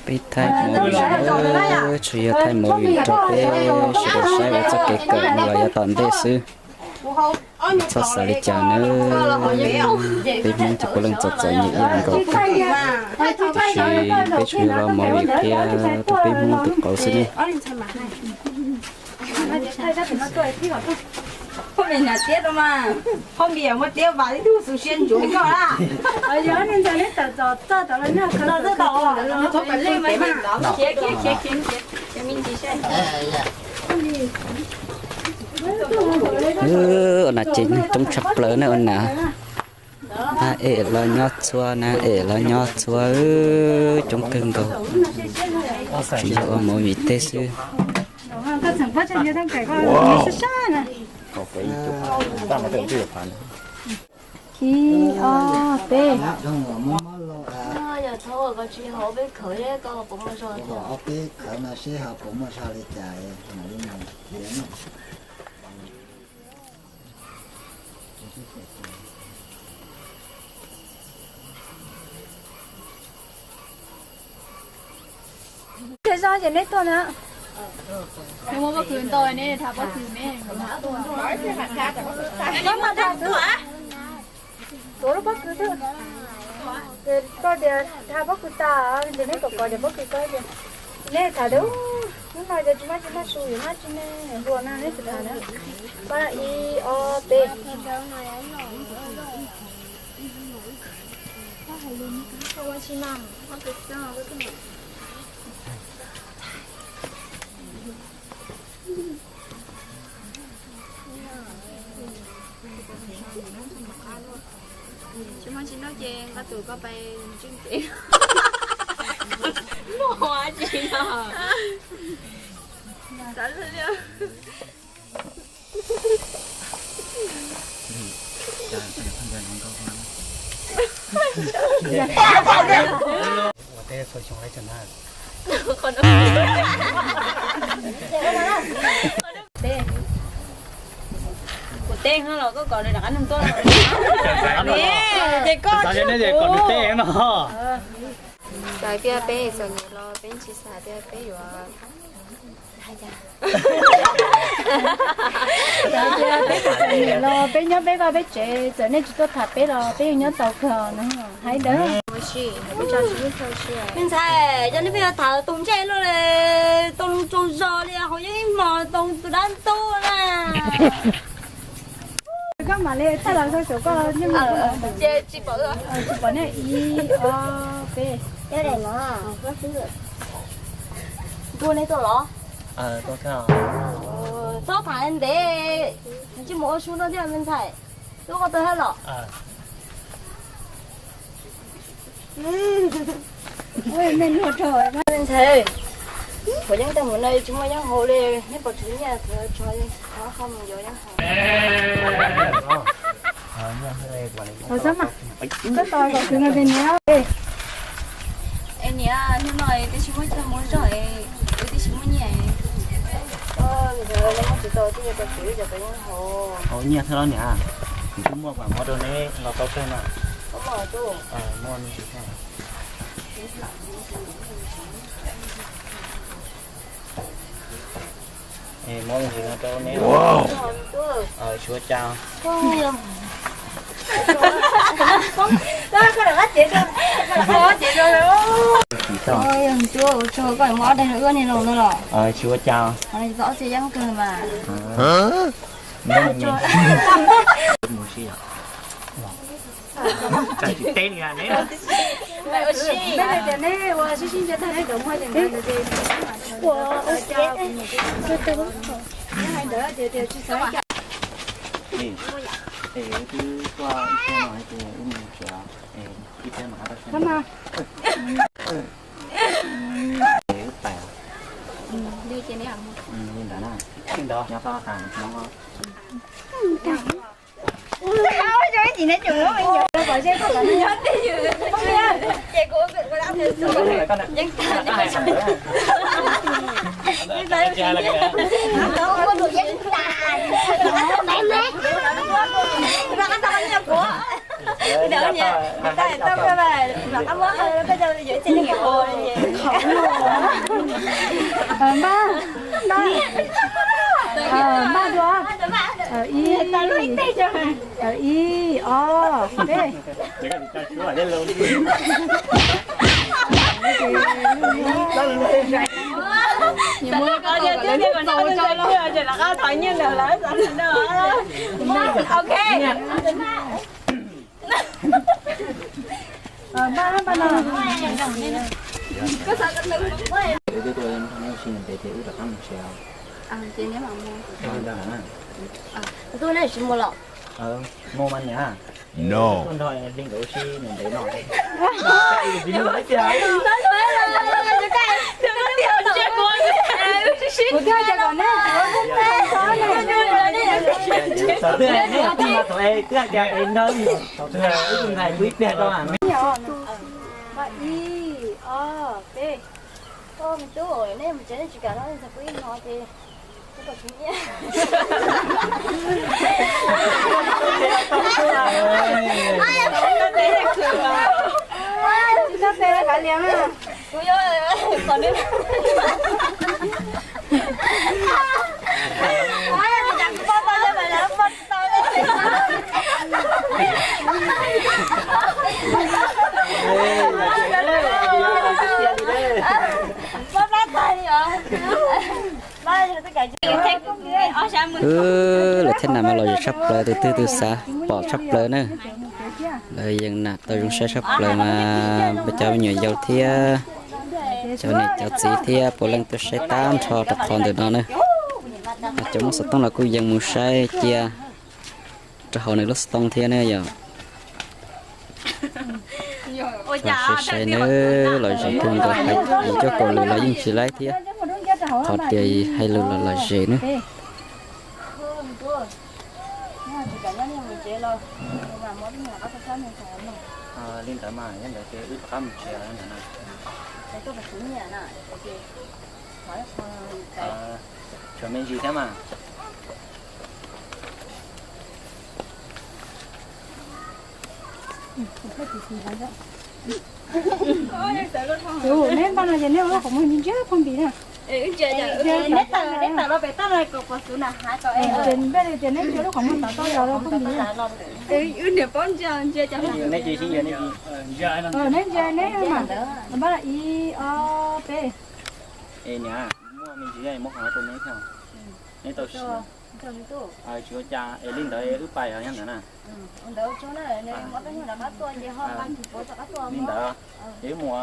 Peb thaij movie, tsuas yog thaij movie rau peb sawv daws saib ua txoj kev kawm no los yav tom ntej xwb. Txhob xav li cas nawb, peb Hmoob ces puav leej txom txom nyem ib yam nkaus. Tiam sis peb tsuas yog los movie qhia rau peb Hmoob tus qauv xwb ne. Ua nas ces neeg coob tshaj plaws na ua nas. Nas es los nyob txhua, nas es los nyob txhua, coob kawg nkaus. Tsuas yog ua movie teb xwb. Ib, ob, peb. Ces zog ces neb tuaj na. Neb muaj pob kws ntau ne, tham pob kws ne. Koj mas tham tuaj. Tuav lub pob kws twg? Ces koj tias tham pob kws tas ces neb kom kov cov pob kws koj tias. Neb tham tias hnub no cov tsis maj tsis maj su yuav maj tsis ne, hluas na neb tsis tham na. Pab ib ob peb. Tsis muaj tsis noj ces nqa tus koj pais ntswj kev. Muaj dab tsi no? Xav luag liaj. Ua teb txhua xyoo lawm tseem na. Kuv teb no los koj kom nws rov qab nug tuaj. Ces koj xav neb ces kom nws teb no. Xav tias peb txom nyem los peb tsis xav tias peb yuav. Xav tias peb txom nyem los peb nyob peb vaj peb tsev, txawm nej tsis tuaj tham peb los peb yeej nyob tau kawg no. Hais ntawd. Me ntxhais, cov nej pheej yuav tham tus ntsej luaj li, tau loo tsaug zog li, haus yeeb ib hmos tau tus dab ntub na. Koj mam li thaij los rau saum koj nyob. Ces tsis pom, tsis pom nej ib ob peb. Ntuj, nej tuaj los? Txhob tham ntev, tsis mus ua su no thiab me ntxhais. Lub koj tau thiab los? Ntxhais, haus yeeb tag mus no tsis muaj yeeb haus li, neb puas tshuav nyiaj tso, qhov mus yuav yeeb haus. Koj tos kom khwv no pes niam. Es niam, hnub no twb tsis muaj chaw mus zog, twb tsis muaj nyiaj. Koj ntawd muab tsis tau twb yuav tau khwv cov yeeb haus. Haus nyiaj thiab los niam, kuv twb muaj pam mov rau neb los tau kawg na. Muaj me ntsis. Muab me ntsis no rau neb. Tsis ua cas. Tsis ua cas. Tsis teb li ne. Tias neb ua sib sib ntsib tag neb cov muag ces ntawd ces ua ua cas. Neb hais ntawd ces tias tsis xav cas. Es wb twb tuaj ib pliag no ces wb mus tsev os. Es ib pliag mam rov qab. Es wb pais. Li ntawd na. Nyob toj tas no. Ntawd nyem, ntawd tau kawg mas, mas qab mob qhov no koj coj yuav txij li qhov nyem. Npaj, npaj. Npaj dua. Ib, ib, ob, peb. Ok. Npaj, npaj no. Wb twb tuaj nrog neb ua si ntev ces wb rov qab mus tsev. Ntuj, neb tsis mus los? Mus mas niam. Tuaj nrog Hli nkawd ua si ntev no. Kuv thiaj tias kom neb, thaum twg neb tij no thaum es twb hais tias es nrog thaum twg wb tus ntxhais kuv ib pliag rau me. Ib, ob, peb. Koj me tub, neb mus tsev neb tsis kam nrog ntxhais kuv ib hmo ces kuv kom tsis nyiam. Kuv yuav kom neb Wb lawv thiab nas mas lom zem tshaj plaws, tus twg tus xav pom tshaj plaws na. Lawv yeej nas tau zoo saib tshaj plaws mas peb cov me nyuam yaus thiab cov niam cov txiv thiab puav leej tuaj saib tag nrho rau qhov ntawm no na. Cov muaj xov tooj los kuj yeej mus saib cia rau hauv nws lub xov tooj thiab na yom. Saib saib na, lom zem kawg nkaus, hais ib cuab kaum lwm los yeej tsis laib thiab, qhov tias hais lus los lom zem na. Li ntawd mas nyob ntawd ces wb rov qab mus tsev ntawd na. Tshuav me ntsis thiab mas. Neb npaj no ces neb ua lub qhov muag ntsia ntsia phooj ywg na. Neb tawm los pem toj no kom pom xwb na, hav tau es npaj li tias neb ntsia lub qhov muag tod toj los phooj ywg. Neb ntsia neb mas. Npaj ib ob peb. Es niam, muaj me ntsis muab qhov no rau neb thiab. Neb tau siv. Tsis ua cas, es li ntawd wb pais os, nyob ntawd na. Li ntawd, es wb mus.